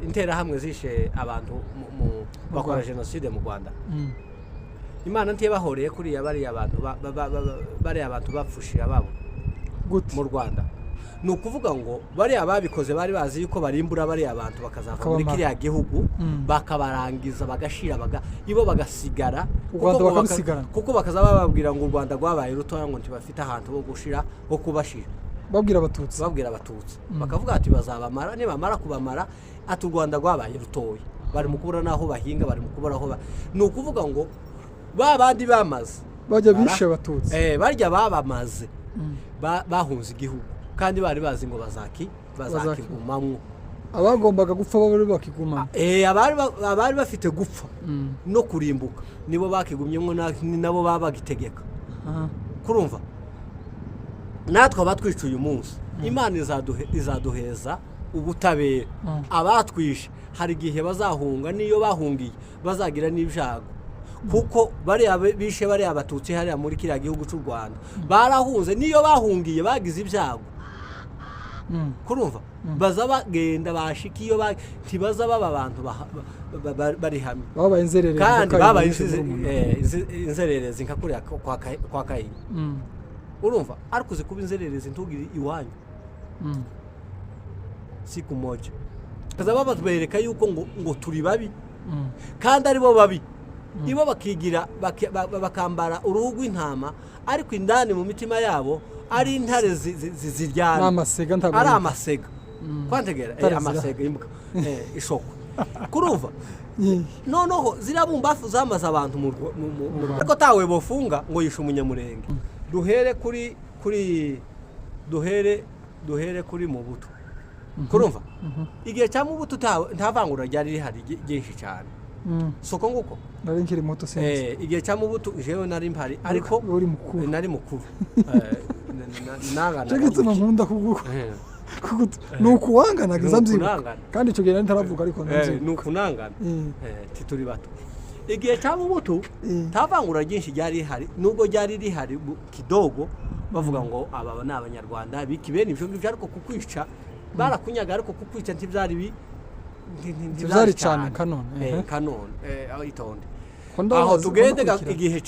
Interahamwe zishe abantu bakora Rwanda. Jenoside mu Rwanda. Imana ntiyabahoreye kuriya bariya bantu bariya bantu bapfushije ababo Gute? mu Rwanda. Ni ukuvuga ngo bariya babikoze bari bazi yuko barimbura bariya bantu bakazava muri Bakabamara. kiriya gihugu, bakabarangiza, bagashira, ibo bagasigara. U Rwanda Kuko ngo bakarusigarana. Kuko bakaza bababwira ngo u Rwanda rwabaye rutoya, ngo ntibafite ahantu ho gushira, ho kubashira. Babwira Abatutsi. Babwira Abatutsi, bakavuga ati bazabamara, nibamara kubamara, ati u Rwanda rwabaye rutoya, bari mu kubura n'aho bahinga, bari mu kubura aho ni ukuvuga ngo ba bandi bamaze bajya bishe Abatutsi. Barya babamaze, bahunze igihugu kandi bari bazi ngo bazakigumamwo. Abagombaga gupfa bari bakigumana. Abari bafite gupfa no kurimbuka nibo bakigumyemo, ni nabo baba bagitegeka. Kurumva natwe abatwica uyu munsi, Imana izaduheza ubutabera. Abatwishe hari igihe bazahunga, n'iyo bahungiye bazagira n'ibyago, kuko bariya bishe bariya Abatutsi hariya muri kiriya gihugu cy'u Rwanda barahunze, n'iyo bahungiye bagize ibyago. Kurumva baza bagenda bashika iyo ntibaza baba abantu bari hamwe. Babaye inzererezi. Kandi nka babaye Kayini yishe murumuna. Inzererezi nka kuriya kwa Kayini. Urumva ariko uzi kuba inzererezi ntugire iwanyu siku moja kaza babatwereka yuko ngo turi babi kandi aribo babi, ibo bakigira bakambara uruhu rw'intama, ariko indani mu mitima yabo ari intare ziryana. Ni amasega, ntabwo ari ari amasega kwantegera. Intare Amasega, imbwa, ishoko, kurumva. Noneho ziriya bumbafu zamaze abantu mu Rwanda, ariko tawe bofunga ngo yishe umunyamurenge. Duhere kuri duhere kuri Mobutu. Kurumva igihe cya Mobutu nta vangura ryari rihari ryinshi cyane. Soko nguko. Nari nkiri muto, sinzi. Igihe cya Mobutu jewe nari mpari, ariko Uri mukuru. Nari mukuru. Nangana Cyo gituma nkunda kuguka ni ukuwangana Ni nza mbyibuka. ukunangana. Kandi icyo gihe nari ntaravuka, ariko Ni ndabyibuka. ukunangana. Tituri bato igihe cya Mobutu, nta vangura ryinshi ryari rihari, nubwo ryari rihari kidogo, bavuga ngo aba ni Abanyarwanda biki, bene ibyo ngibyo, ariko kukwica barakunyaga, ariko kukwica ntibyari Ntibyari cyane kanone, ehe. Kanone, aho itonde. Ko ndabazi, Aho tugende ndakurikirana. igihe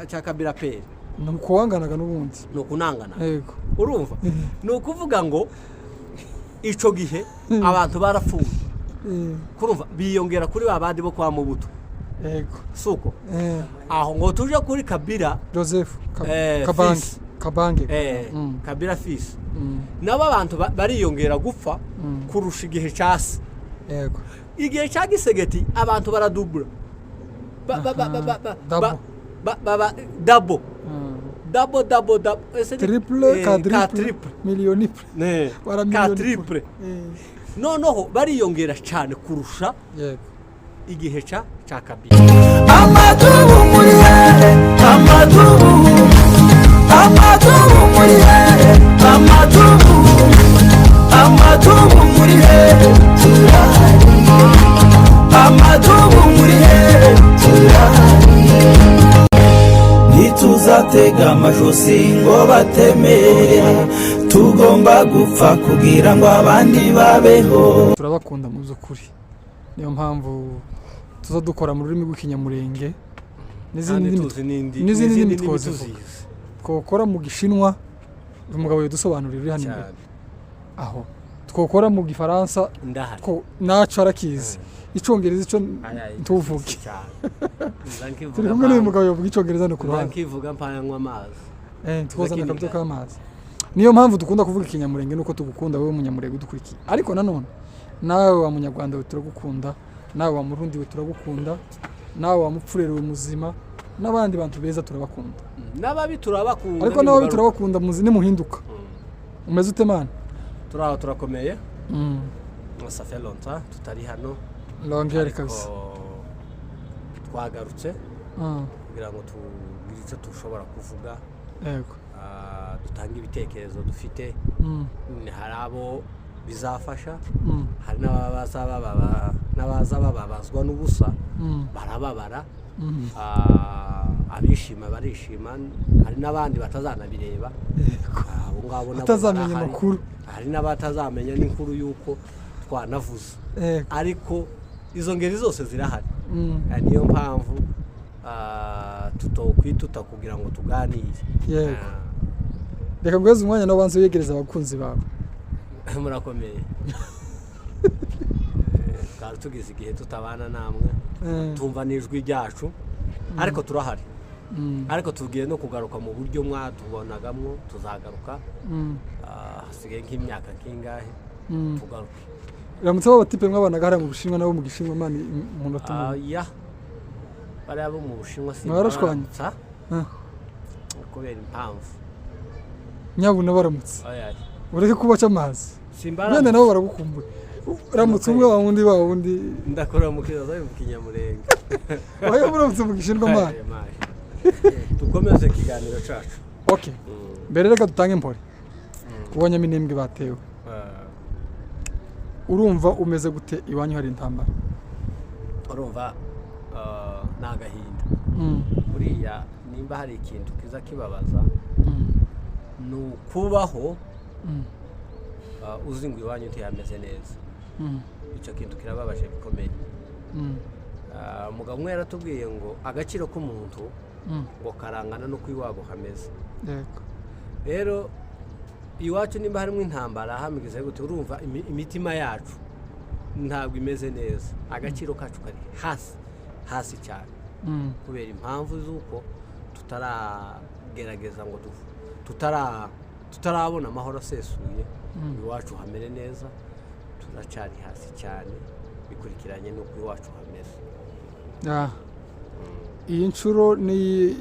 cya Kabila père. Ni ukuwanganaga n'ubundi. Ni ukunangana. Yego. Urumva ni ukuvuga ngo ico gihe abantu barapfuye. Kurumva biyongera kuri ba bandi bo kwa Mobutu. Yego. Suko aho ngo tuje kuri Kabila. Joseph Kabange. Fils. Kabange. Kabila fils, nabo abantu bariyongera gupfa kurusha igihe ca se. Yego. Igihe cya Tshisekedi abantu baradubura. Double. Double, double, double, double. Ese Triple, quadruple, quadruple. Millioniple. Ne, Bara millioniple. quadruple. Noneho bariyongera cyane kurusha Yego. igihe ca Kabila. Amadubu muri hehe? Amadubu, amadubu muri hehe? Amadubu, amadubu muri hehe? Turahari. Amadubu muri hehe? Turahari. Ntituzatega amajosi ngo bateme, tugomba gupfa kugira ngo abandi babeho. Turabakunda mu by'ukuri, niyo mpamvu tuza dukora mu rurimi rw'Ikinyamurenge n'izindi Kandi ndimi. Tuzi n'indi N'izindi ndimi ndimi twozivuga. tuzizi. Twokora mu Gishinwa, uyu mugabo yadusobanurira uri hano imbere. Cyane. Aho twokora mu Gifaransa, Ndahari. Ko naco arakizi, Icongereza ico ntuvuge. Cyane. Nza nkivuga. Turi kumwe n'uyu mugabo yavuga Icongereza no ku Nza ruhande. nkivuga mpanywa amazi. Twozana Nza akabido kinigana. k'amazi. Niyo mpamvu dukunda kuvuga Ikinyamurenge, nuko tugukunda wowe Munyamurenge udukurikiye, ariko nanone nawe wa Munyarwanda we turagukunda, nawe wa Murundi we turagukunda, nawe wa Mupfurere we muzima, n'abandi bantu beza turabakunda. N'ababi turabakunda. Ariko n'ababi Nimugaruka. turabakunda muzi nimuhinduka. Umeze ute, mana? Turaho, turakomeye. Ça fait longtemps tutari hano. Longere. Ariko Kabisa. twagarutse kugira ngo tugire icyo dushobora kuvuga, Yego. dutange ibitekerezo dufite. Hari abo bizafasha, hari n'abaza bababazwa n'ubusa, barababara. Abishima barishima, hari n'abandi batazanabireba. Yego. Abo ngabo nabo Batazamenya barahari. amakuru. Hari n'abatazamenya n'inkuru y'uko Twanavuze, ariko izo ngeri zose zirahari. Niyo mpamvu tutokwituta kugira ngo tuganire. Reka nguheze umwanya nawe ubanze wiyegereza abakunzi bawe. Murakomeye. Twari tugize igihe tutabana namwe, tumva n'ijwi ryacu, ariko turahari. Ariko tugiye no kugaruka mu buryo mwatubonagamwo, tuzagaruka. Hasigaye nk'imyaka nk'ingahe tugaruke. Uramutse abo batipe mwabanaga hariya mu Bushinwa nabo mu Gishinwa, man, umunota umwe. Ya, bariya bo mu Bushinwa si Mwarashwanye? baramutsa kubera impamvu. Nyabuna baramutse. Oya. Ureke kubaca amazi. Simbaramutsa. Wenda nabo baragukumbuye. Uramutse umwe wa wundi wa wundi. Ndakuramukira zawe mu Kinyamurenge. Oya, muramutse mu Gishinwa, man. Aye, man. Dukomeze ikiganiro cacu. Okay, mbere reka dutange impore ku banyaminembwe batewe. Urumva umeze gute iwanyu hari intambara? Urumva, ni agahinda. Buriya nimba hari ikintu kiza kibabaza, ni ukubaho uzi ngo iwanyu ntiyameze neza. Icyo kintu kirababaje bikomeye. Umugabo umwe yaratubwiye ngo agaciro k'umuntu ngo karangana n'uko iwabo hameze. Rero iwacu nimba harimo intambara, hameze gute? Urumva imitima yacu ntabwo imeze neza, agaciro kacu kari hasi hasi cyane, kubera impamvu z'uko tutaragerageza ngo tutarabona amahoro asesuye, iwacu hamere neza. Turacyari hasi cyane bikurikiranye n'uko iwacu hameze. Iyi nshuro ni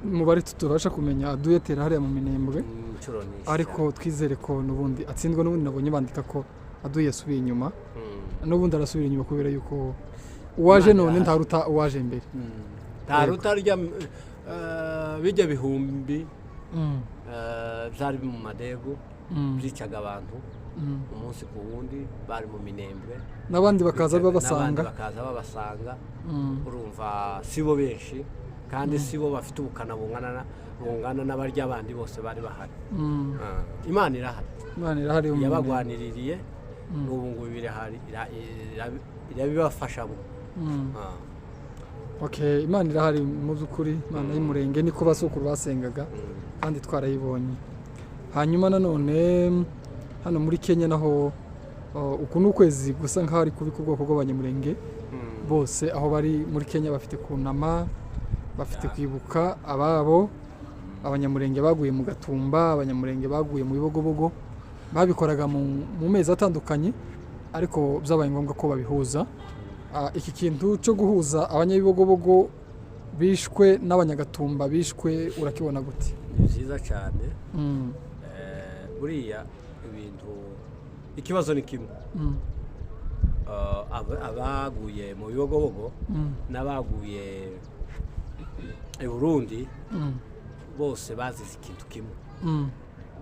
umubare tutubasha kumenya aduyetera hariya mu Minembwe. Inshuro nyinshi. Ariko twizere ko n'ubundi atsindwa. N'ubundi nabonye bandika ko aduye yasubiye inyuma. N'ubundi arasubira inyuma kubera yuko uwaje Imana none irahari. ntaruta uwaje mbere. Nta rutarya bijya bihumbi byari mu madegu, byicaga abantu umunsi ku wundi bari mu Minembwe. N'abandi bakaza n'abandi babasanga. Bakaza babasanga. Urumva si bo benshi, kandi si bo bafite ubukana bungana n'abarya bandi bose bari bahari. Imana irahari. Imana irahari yo mu Minembwe. Yabagwaniririye, n'ubu ngubu irahari, irabibafashamo. Okay, Imana irahari mu by'ukuri, Imana y'Umurenge niko basokuru basengaga, kandi twarayibonye. Hanyuma nanone hano muri Kenya naho, uku ni ukwezi gusa nk'aho ari kubi ku bwoko bw'Abanyamurenge bose aho bari muri Kenya. Bafite kunama, bafite kwibuka ababo, Abanyamurenge baguye mu Gatumba, Abanyamurenge baguye mu Bibogobogo. Babikoraga mu mezi atandukanye, ariko byabaye ngombwa ko babihuza. Iki kintu cyo guhuza Abanyabibogobogo bishwe n'Abanyagatumba bishwe urakibona gute? Ni byiza cyane. Buriya ibintu, ikibazo ni kimwe. Abaguye mu Bibogobogo n'abaguye i Burundi bose bazize ikintu kimwe.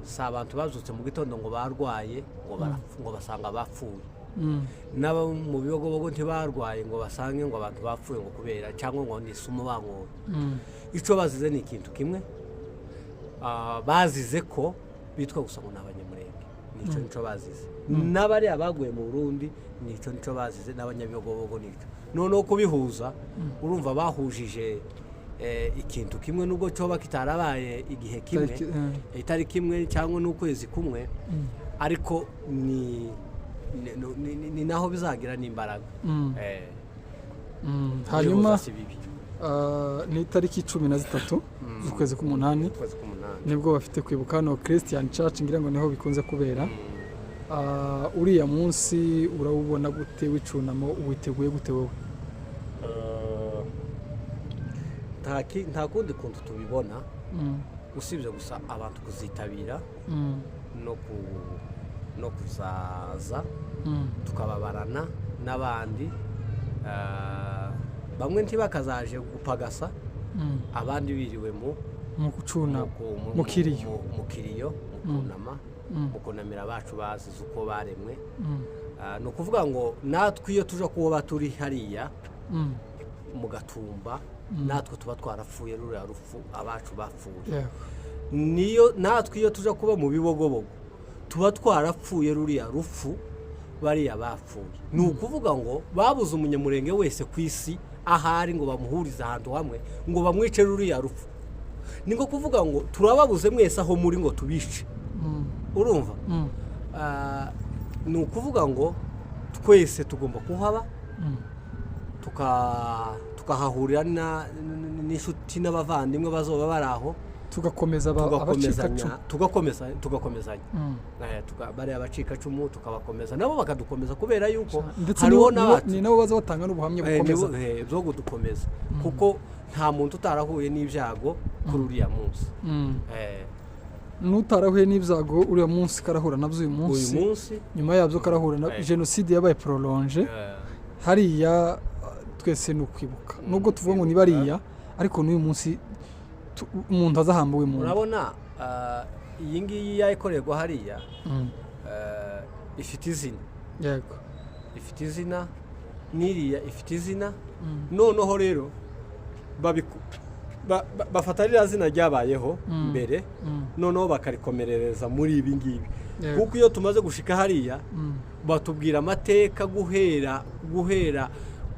Si abantu bazutse mu gitondo ngo barwaye, ngo ngo basanga bapfuye. N'abo mu Bibogobogo ntibarwaye ngo basange ngo abantu bapfuye ngo kubera cyangwa ngo ni isumu banyoye. Icyo bazize ni ikintu kimwe. Bazize ko bitwa gusa ngo ni Abanyamurenge. Nicyo bazize. N'abariya baguye mu Burundi nicyo bazize, n'Abanyabibogobogo nicyo. Noneho kubihuza, urumva bahujije ikintu kimwe, nubwo cyoba kitarabaye igihe kimwe, itariki imwe cyangwa n'ukwezi kumwe, ariko ni naho bizagira n'imbaraga. Hanyuma Kubihuza si bibi. Ni itariki 13 z'ukwezi k'umunani. Ukwezi k'umunani. Nibwo bafite kwibuka hano Christian Church, ngira ngo niho bikunze kubera. Uriya munsi urawubona gute w'icunamo? Witeguye gute wowe? Nta kundi kuntu tubibona usibye gusa abantu kuzitabira no kuzaza, tukababarana n'abandi. Bamwe ntibakazaje gupagasa, abandi biriwe mu mu gucunama, mu kiriyo. Mu kiriyo, mu kunama, mu kunamira abacu bazize uko baremwe. Ni ukuvuga ngo natwe iyo tuja kuba turi hariya mu Gatumba, natwe tuba twarapfuye ruriya rupfu abacu bapfuye. Niyo natwe iyo tuja kuba mu Bibogobogo tuba twarapfuye ruriya rupfu. Bariya bapfuye, ni ukuvuga ngo babuze Umunyamurenge wese ku isi ahari ngo bamuhurize ahantu hamwe ngo bamwice ruriya rupfu. Ni nko kuvuga ngo turababuze mwese aho muri ngo tubice. Urumva? Ah, ni ukuvuga ngo twese tugomba kuhaba, tukahahurira n'inshuti n'abavandimwe bazoba bari aho. Tugakomeza tugakomezanya. abacikacumu. Tugakomezanya. Bariya abacikacumu tukabakomeza, nabo bakadukomeza, kubera yuko ndetse hariho n'abacu ni nabo baza batanga n'ubuhamya bukomeza. Bwo kudukomeza, kuko nta muntu utarahuye n'ibyago kuri uriya munsi. N'utarahuye n'ibyago uriya munsi karahura nabyo uyu uyu munsi. Munsi. Nyuma yabyo karahura na jenoside yabaye prolongée hariya. Twese ni ukwibuka, nubwo tuvuga ngo ni bariya, ariko n'uyu munsi umuntu azahamba we muntu. Urabona, iyi ngiyi yayikorerwa hariya, ifite izina. Ifite izina, n'iriya ifite izina. Noneho rero bafata ririya zina ryabayeho mbere, noneho bakarikomerereza muri ibi ngibi. Kuko iyo tumaze gushika hariya, batubwira amateka guhera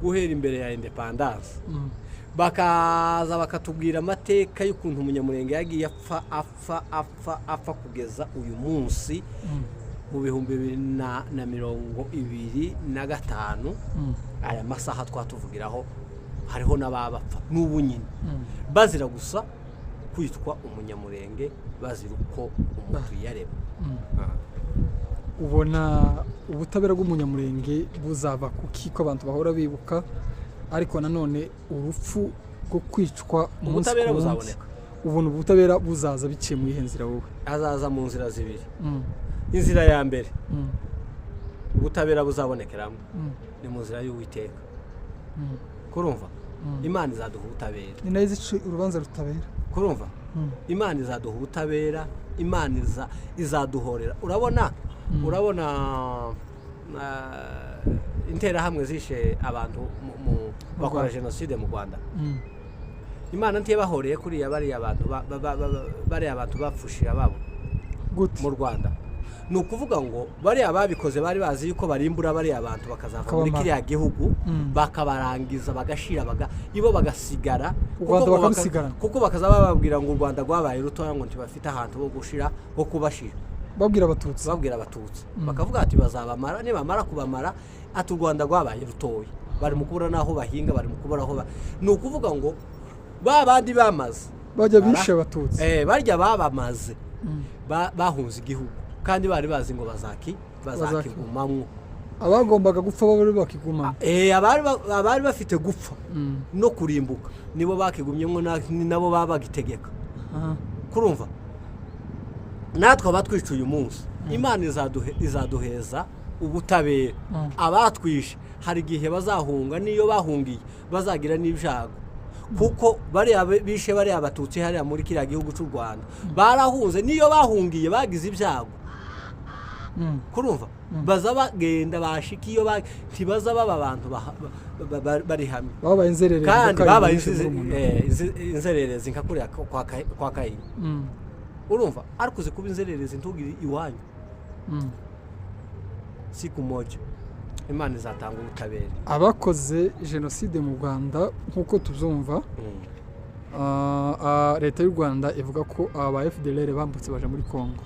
imbere ya indépendance, bakaza bakatubwira amateka y'ukuntu Umunyamurenge yagiye apfa, apfa, apfa, apfa kugeza uyu munsi mu 2025. Aya masaha twatuvugiraho hariho n'ababapfa n'ubu nyine, bazira gusa kwitwa Umunyamurenge, bazira uko umuntu yiyarema. Ubona ubutabera bw'Umunyamurenge buzava kuki, ko abantu bahora bibuka, ariko nanone urupfu rwo kwicwa umunsi Ubutabera ku munsi? buzaboneka. Ubona ubutabera buzaza biciye mu iyihe nzira wowe? Azaza mu nzira zibiri. Inzira ya mbere ubutabera buzabonekeramo ni mu nzira y'Uwiteka. Kurumva, Imana izaduha ubutabera. Ni nayo izica urubanza rutabera. Kurumva, Imana izaduha ubutabera, Imana izaduhorera. Urabona, Interahamwe zishe abantu bakora Rwanda. jenoside mu Rwanda. Imana ntiyabahoreye kuriya bariya bantu bariya bantu bapfushije ababo Gute? mu Rwanda. Ni ukuvuga ngo bariya babikoze bari bazi yuko barimbura bariya bantu bakazava muri Bakabamara. kiriya gihugu, bakabarangiza, bagashira, ibo bagasigara. U Rwanda Kuko ngo bakarusigarana. Kuko bakaza bababwira ngo u Rwanda rwabaye rutoya, ngo ntibafite ahantu ho gushira, ho kubashira. Babwira Abatutsi. Babwira Abatutsi, bakavuga ati bazabamara, nibamara kubamara, ati u Rwanda rwabaye rutoya, bari mu kubura n'aho bahinga, bari mu kubura aho ni ukuvuga ngo ba bandi bamaze bajya bishe Abatutsi. Barya babamaze, bahunze igihugu kandi bari bazi ngo bazakigumamwo. Abagombaga gupfa bari bakigumana. Abari bafite gupfa no kurimbuka nibo bakigumyemo, ni nabo baba bagitegeka. Kurumva, natwe abatwica uyu munsi, Imana izaduheza ubutabera. Abatwishe hari igihe bazahunga, n'iyo bahungiye bazagira n'ibyago, kuko bariya bishe bariya Abatutsi hariya muri kiriya gihugu cy'u Rwanda barahunze, n'iyo bahungiye bagize ibyago. Kurumva, baza bagenda bashika iyo ntibaza baba abantu bari hamwe. Babaye inzererezi. Kandi nka Kayini babaye wishe murumuna. inzererezi nka kuriya kwa Kayini. Urumva, ariko uzi kuba inzererezi ntugire iwanyu? Siku moja Imana izatanga ubutabera. Abakoze jenoside mu Rwanda, nk'uko tubyumva, leta y'u Rwanda ivuga ko aba FDLR bambutse baje muri Congo,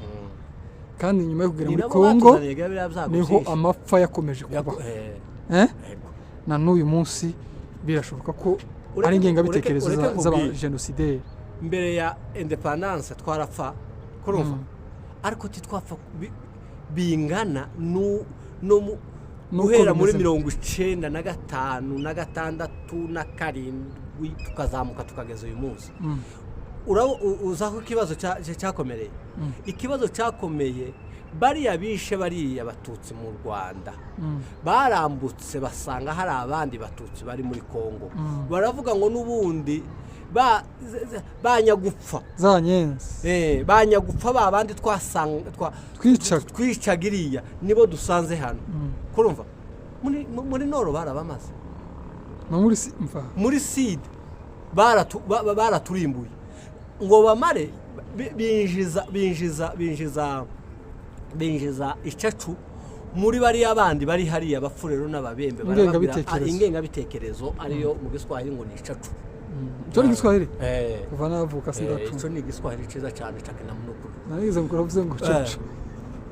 kandi nyuma yo kugera Ni muri nabo Congo batuzaniye biriya byago niho byinshi. amapfa yakomeje kuba. Eh? Yego. Na n'uyu munsi birashoboka ko ari ingengabitekerezo Ureke nkubwire. z'abajenosideri. Mbere ya indépendance twarapfa, kurumva, ariko titwapfa bingana no Nuko guhera muri bimeze. 95 na 6 na 7 tukazamuka tukageza uyu munsi. Uzi aho ikibazo cyakomereye? Ikibazo cyakomeye, bariya bishe bariya Batutsi mu Rwanda barambutse basanga hari abandi Batutsi bari muri Kongo, baravuga ngo n'ubundi banyagupfa Za nyenzi. Banyagupfa ba bandi twasanga Twicaga. twicaga iriya nibo dusanze hano. Kurumva, muri Nord barabamaze. No muri mva. Muri Sud baraturimbuye ngo bamare, binjiza icacu. Muri bariya bandi bari hariya, Bapfurero n'Ababembe, barababwira Ingengabitekerezo. Ingengabitekerezo ariyo mu Giswahili ngo ni icacu. Cyo ni Igiswahili? Eh. Kuva navuka Ico sindacumva. ni Igiswahili ciza cyane ca kinamnukuru. Narigeze mukuru avuze ngo coco.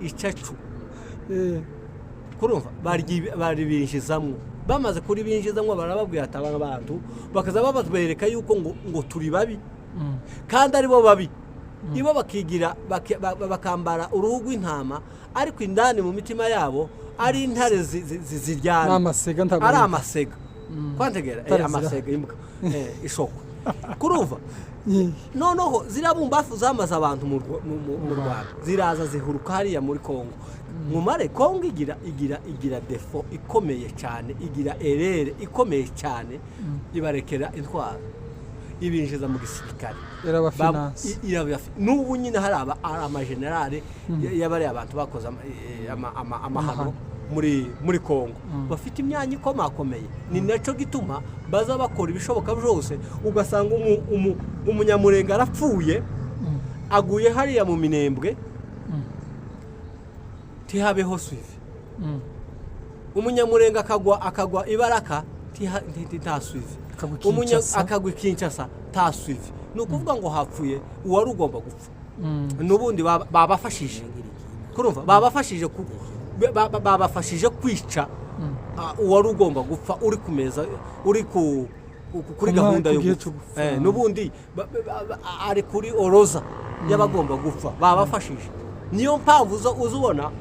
Icacu. Kurumva baribinjizamwo, bamaze kuribinjizamwo barababwira ati aba bantu bakaza babatwereka yuko ngo turi babi kandi aribo babi. Ibo bakigira bakambara uruhu rw'intama, ariko indani mu mitima yabo ari intare ziryana. Ni amasega, ntabwo ari ari amasega kwantegera Intare amasega, imbwa ishoko, kurumva. Noneho ziriya bumbafu zamaze abantu mu Rwanda ziraza zihuruka hariya muri Kongo. Mumare Kongo igira défaut ikomeye cyane, igira erreur ikomeye cyane, ibarekera intwaro, ibinjiza mu gisirikare. Irabafinanse. N'ubu nyine hari amajenerali y'abariya abantu bakoze amahano muri Kongo, bafite imyanya ikomakomeye. Ni nacyo gituma baza bakora ibishoboka byose, ugasanga Umunyamurenga arapfuye, aguye hariya mu Minembwe, ntihabeho suivi. Umunyamurenga akagwa ibaraka, nta suivi. Akagwa i Kinshasa. Akagwa i Kinshasa, nta suivi. Ni ukuvuga ngo hapfuye uwari ugomba gupfa. N'ubundi babafashije, kurumva babafashije kwica uwari ugomba gupfa, uri ku meza, uri kuri gahunda ku yo gihe gupfa. cyo gupfa. N'ubundi ari kuri oroza y'abagomba gupfa, babafashije. Niyo mpamvu uza ubona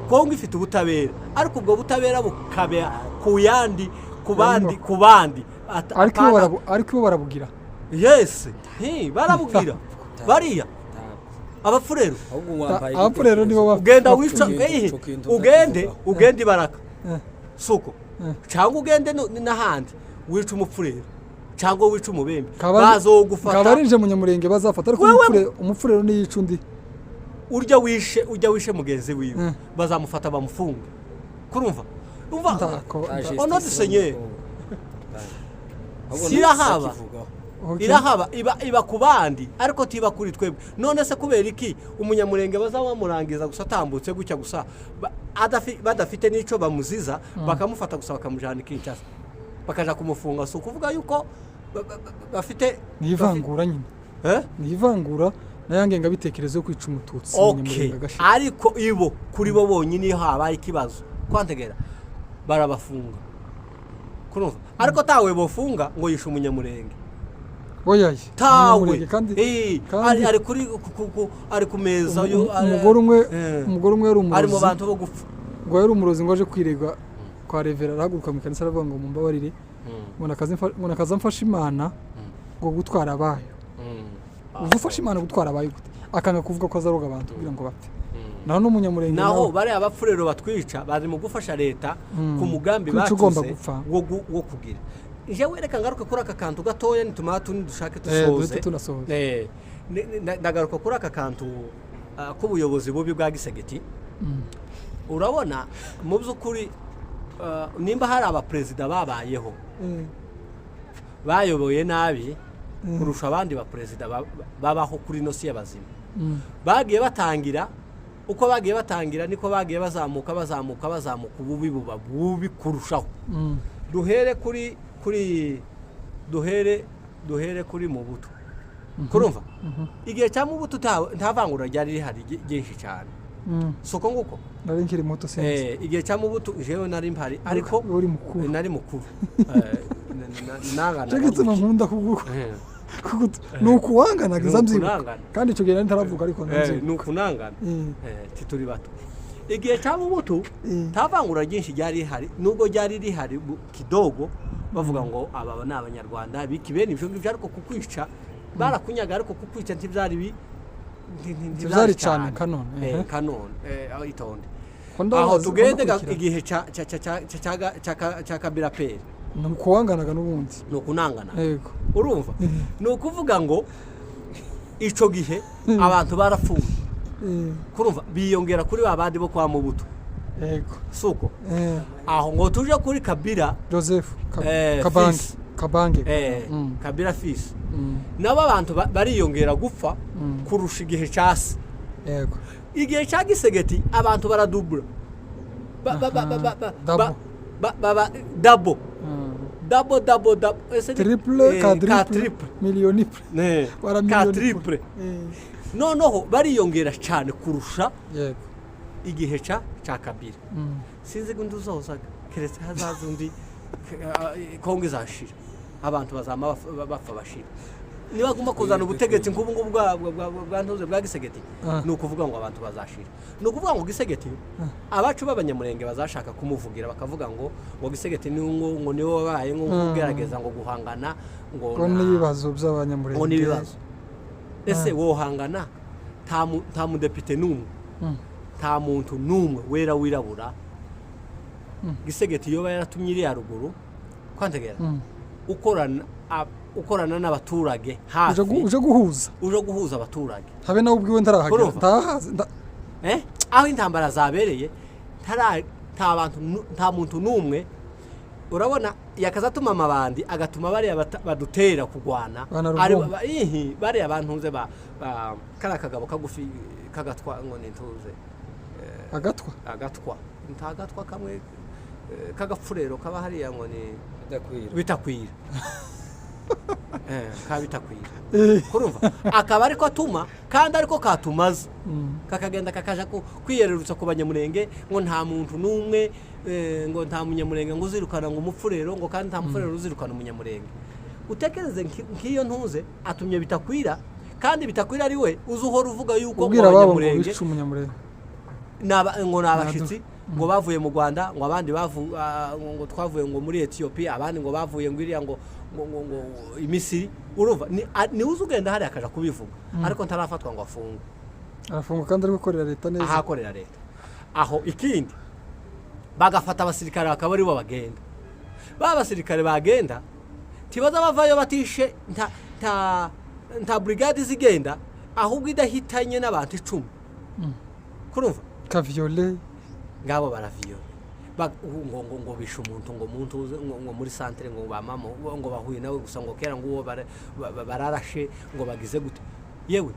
Kongo ifite ubutabera, ariko ubwo butabera bukaba ku yandi, ku bandi, ku bandi. Ariko ibo ariko ibo barabugira. Yes, barabugira bariya Abapfurero. Ahubwo wampaye Abapfurero nibo Ugenda wica Ico kintu ugende ndakivugaho. ugende ibaraka, suko cyangwa ugende n'ahandi wica Umupfurero cyangwa wica Umubembe, bazogufata. Kabarinje Munyamurenge bazafata, ariko Umupfurero niyica undi. Urya wishe mugenzi wiwe, bazamufata bamufunge, kurumva umva. Au nom du Seigneur. Sirahaba. Irahaba, iba ku bandi, ariko tiba kuri twebwe. None se kubera iki Umunyamurenge bazabamurangiza gusa atambutse gutya gusa, badafite n'icyo bamuziza, bakamufata gusa bakamujyana i Kinshasa, bakaja kumufunga? Si ukuvuga yuko bafite Ni ivangura nyine. Eh? Ni ivangura na ya ngengabitekerezo yo kwica Umututsi, Umunyamurenge agashira. Ariko ibo kuri bo bonyine, iyo habaye ikibazo kwantegera barabafunga, kurumva, ariko tawe bofunga ngo yishe Umunyamurenge. Oyaye. Tawe. Umunyamurenge kandi kandi ari kuri ari ku meza umugore umwe umugore umwe yari ari mu umurozi. bantu bo gupfa. Ngo yari umurozi, ngo aje kwirega kwa revera, arahaguruka mu kanisa aravuga ngo mumbabarire, ngo nakaza mfasha Imana ngo gutwara abayo. Uzi ufasha Imana gutwara abayo gute? Akanga kuvuga ko azaroga abantu kugira ngo bapfe. Naho n'Umunyamurenge Naho nawe bariya bapfurero batwica bari mu gufasha leta ku mugambi Kwica ugomba bacuze gupfa. wo kugira. Jewe reka ngaruke kuri aka kantu gatoya, nitumara tundi dushake dusoze. Duhite tunasoza. Ndagaruka kuri aka kantu k'ubuyobozi bubi bwa Tshisekedi. Urabona, mu by'ukuri nimba hari abaperezida babayeho bayoboye nabi kurusha abandi baperezida babaho kuri ino si y'abazima, bagiye batangira, uko bagiye batangira niko bagiye bazamuka, bazamuka, bazamuka, ububi buba bubi kurushaho. Duhere kuri Mobutu. Kurumva igihe cya Mobutu nta vangura ryari rihari ryinshi cyane. Si uko nguko? Nari nkiri muto, sinzi. Igihe cya Mobutu jewe nari mpari, ariko Uri mukuru. Nari mukuru. Nanganaga Cyo gituma gutya. nkunda ni ukuwanganaga Ni iza mbyibuka. ukunangana. Kandi icyo gihe nari ntaravuga, ariko Ni ndabyibuka. ukunangana. Tituri bato. Igihe cya Mobutu nta vangura ryinshi ryari rihari, nubwo ryari rihari kidogo, bavuga ngo aba ni Abanyarwanda biki, bene ibyo ngibyo. Ariko kukwica barakunyaga, ariko kukwica ntibyari Ntibyari cyane kanone, ehe. Kanone, aho itonde. Ko ndabazi, Aho tugende ndakurikirana. igihe cya Kabila père. Ni ukuwanganaga n'ubundi. Ni ukunangana. Yego. Urumva, ni ukuvuga ngo ico gihe abantu barapfuye, kurumva biyongera kuri ba bandi bo kwa Mobutu. Suko? Aho ngo tuje kuri Kabila. Joseph Kabange. Fils. Kabange. Kabila fils, nabo abantu bariyongera gupfa kurusha igihe cya se. Igihe cya Tshisekedi abantu baradubura. Double. Baba double, double, double, double. Ese Triple, quadruple, quadruple. Millioniple. Ne, Bara quadruple. millioniple. Noneho bariyongera cyane kurusha igihe ca Kabila. Sinzi ngo undi uzozaga, keretse hazaza undi. Kongo izashira, abantu bazama bapfa bashira nibagomba kuzana ubutegetsi nk'ubu ngubu bwa ntuze bwa Tshisekedi. Ni ukuvuga ngo abantu bazashira. Ni ukuvuga ngo Tshisekedi, abacu b'Abanyamurenge bazashaka kumuvugira, bakavuga ngo Tshisekedi ni ngo niwe wabaye ngo kugerageza ngo guhangana ngo ngo n'ibibazo by'Abanyamurenge. Ngo n'ibibazo. Ese wohangana nta mudepite n'umwe, nta muntu n'umwe wera wirabura Tshisekedi yoba yaratumye iriya ruguru kwantegera ukorana n'abaturage hafi, uje guhuza, uje guhuza abaturage? Habe nawe ubwiwe ntarahagera. Urumva? Ntahazi Aho intambara zabereye nta bantu nta muntu n'umwe. Urabona yakaza atuma amabandi, agatuma bariya badutera kugwana. Bana ari Rugombo. Ihi, bariya bantuze ba kariya kagabo kagufi kagatwa ngo ni ntuze. Agatwa. Agatwa, nta gatwa kamwe k'agapfurero kaba hariya ngo ni Bidakwira. Bitakwira. Ka Bitakwira. Kurumva akaba ariko atuma kandi ariko katumaze, kakagenda kakaja kwiyererutsa ku Banyamurenge ngo nta muntu n'umwe, ngo nta Munyamurenge ngo uzirukana ngo umupfurero, ngo kandi nta mupfurero uzirukana Umunyamurenge. Utekereze nk'iyo ntuze atumye Bitakwira, kandi Bitakwira ari we uzi uhora uvuga yuko ngo ubwira ababo ngo Abanyamurenge bice Umunyamurenge. Ngo ni abashitsi, ngo bavuye mu Rwanda, ngo abandi ngo twavuye ngo muri Etiyopiya, abandi ngo bavuye ngo iriya ngo Imisiri. Urumva ni uzi ugenda hariya akaja kubivuga, ariko ntarafatwa ngo afungwe. Arafunga kandi ari gukorera leta neza. Ahakorera leta aho. Ikindi, bagafata abasirikare bakaba aribo bagenda. Ba basirikare bagenda ntibaza bavayo batishe nta brigade zigenda ahubwo idahitanye n'abantu 10. Kurumva kaviyole. Ngabo baraviyora. Ngo bishe umuntu ngo muntu ngo muri santere, ngo bamamo ngo bahuye nawe gusa, ngo kera ngo uwo bararashe, ngo bagize gute. Yewe,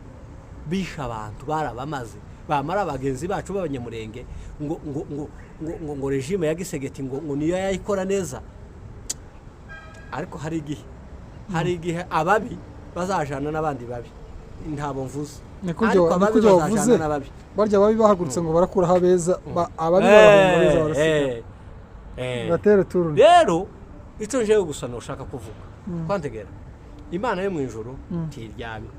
bishe abantu barabamaze. Bamara bagenzi bacu b'Abanyamurenge ngo régime ya Tshisekedi ngo niyo yayikora neza. Ariko hari igihe ababi bazajana n'abandi babi. Ntabo mvuze, Ni kurya ariko ni ababi kurya bazajana wavuze. n'ababi. Barya ababi bahagurutse ngo barakuraho abeza, ababi barahunga, abeza barasigara. Batere turune. Rero icyo njewe gusa nushaka kuvuga kwantegera, Imana yo mu ijuru ntiryamye,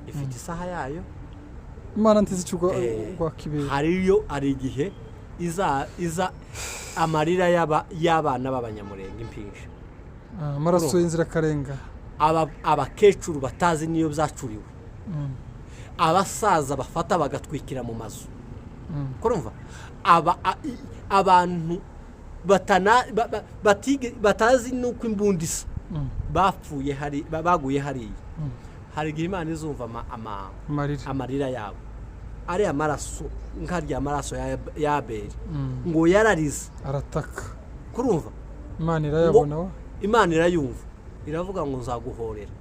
ifite isaha yayo. Imana ntizi icyo ugwa kibera. Hariyo, hari igihe iza amarira y'abana b'Abanyamurenge impinja, Ah, amaraso Urumva? y'inzirakarengane. Abakecuru batazi niyo byacuriwe, abasaza bafata bagatwikira mu mazu. Kurumva abantu batazi n'uko imbunda isa, bapfuye hari baguye hariya. Hari igihe Imana izumva amarira, amarira yabo, ariya maraso, nkarya amaraso ya Abeli ngo yararize. Arataka. Kurumva Imana irayabona wa. Imana irayumva, iravuga ngo nzaguhorera.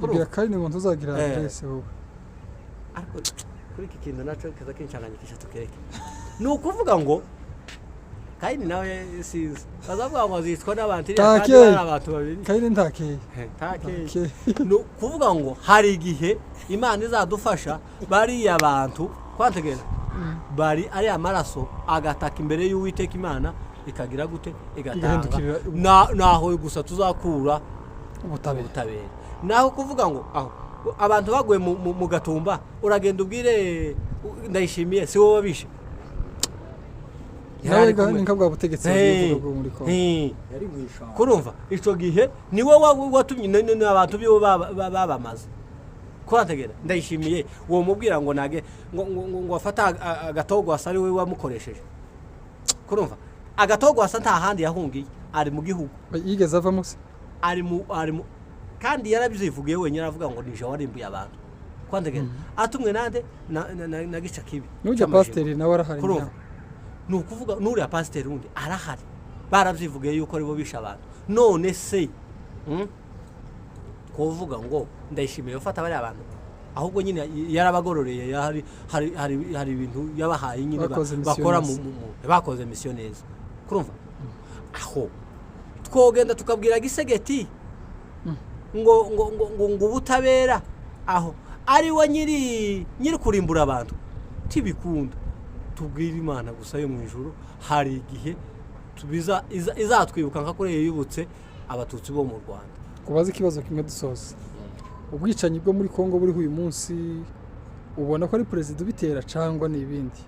Ibwira Kayini ngo ntuzagira aderese wowe. Ariko kuri iki kintu nacyo kiza kinshanganyikisha, tukereke. Ni ukuvuga ngo Kayini nawe sinzi, bazavuga ngo azicwa n'abantu iriya kandi Takeye. bari abantu babiri. Kayini ntakeye. Takeye. Ntakeye. Ni ukuvuga ngo hari igihe Imana izadufasha, bariya bantu kwantegera bari ariya maraso agataka imbere y'Uwiteka Imana, ikagira gute? Igatanga. Igahindukirira. Naho gusa tuzakura ubutabera. Ubutabera. Naho kuvuga ngo aho abantu baguye mu Gatumba, uragenda ubwire Ndayishimiye si wowe wabishe. Nawe Yari ga kumwe. ni nka bwa butegetsi Hey, bagiye bwo muri Kongo. hey. Yari mu ishyamba. Kurumva icyo gihe niwe watumye abantu biwe babamaze. Kurantegera Ndayishimiye, uwo mubwira ngo nage ngo afate agatogwasa ari we wamukoresheje. Kurumva agatogwasa nta handi yahungiye, ari mu gihugu. Yigeze avamo se? Ari mu kandi yarabyivugiye wenyine, aravuga ngo nije warimbuye abantu. Kwantegera atumwe nande? Na gica kibi n'ujya cy'amajima. Pasiteri nawe arahari. Kurumva nyawe. Ni ukuvuga n'uriya pasiteri wundi arahari, barabyivugiye yuko aribo bishe abantu. None se, twovuga ngo Ndayishimiye ufata bariya bantu? Ahubwo nyine yarabagororeye, hari ibintu yabahaye nyine Bakoze mission bakora neza. Bakoze mission neza. Kurumva aho twogenda tukabwira Tshisekedi ngo ubutabera, aho ari we nyiri kurimbura abantu, tibikunda. Tubwire Imana gusa yo mu ijuru, hari igihe tubiza izatwibuka nka kuriya yibutse Abatutsi bo mu Rwanda. Kubaza ikibazo kimwe dusoza: ubwicanyi bwo muri Kongo buriho uyu munsi, ubona ko ari perezida ubitera cyangwa ni ibindi?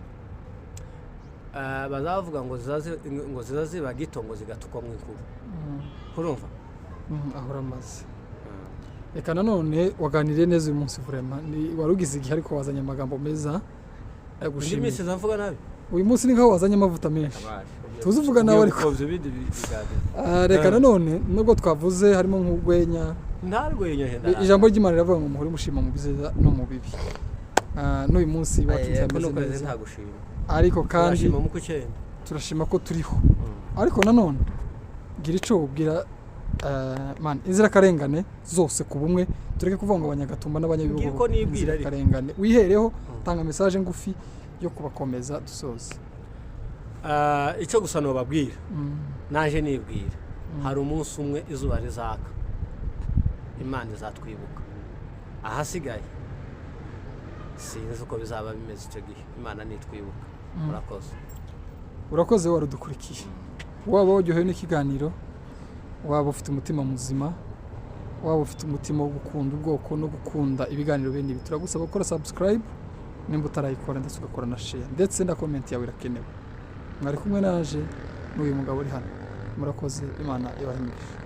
Bazavuga ngo ziza ziba gito ngo zigatukwa mu inkuru, urumva? Ahora amaze. Reka nanone waganiriye neza uyu munsi, vraiment ni wari ugize igihe, ariko wazanye amagambo meza. Indi Ndagushimiye. minsi mvuga nabi. Uyu munsi ni nkaho wazanye amavuta menshi, tuzi uvuga nawe ariko. Gupfobya ibindi biganiro. Reka nanone nubwo twavuze harimo nk'urwenya, Nta rwenya henda. Ijambo ry'Imana riravuga ngo muhore mushima mu byiza no mu bibi. N'uyu munsi iwacu Kuno byameze kwezi neza, nta gushima. ariko kandi Turashima mu kucyenda. Turashima ko turiho. Ariko nanone gira ico wubwira, man, inzirakarengane zose ku bumwe, tureke kuvuga ngo Abanyagatumba n'Abanyabihugu. Ngira uko nibwira ariko. Inzirakarengane wihereho, tanga message ngufi yo kubakomeza, dusoze. Icyo gusa nobabwira, naje nibwira, hari umunsi umwe izuba rizaka, Imana izatwibuka. Ahasigaye sinzi uko bizaba bimeze icyo gihe Imana nitwibuka. Murakoze. Urakoze warudukurikiye. Waba waryohewe n'ikiganiro, waba ufite umutima muzima, waba ufite umutima wo gukunda ubwoko no gukunda ibiganiro bene ibi, turagusaba gukora subscribe nimba utarayikora, ndetse ugakora na share, ndetse na comment yawe irakenewe. Mwari kumwe naje n'uyu mugabo uri hano. Murakoze, Imana ibahe imigisha.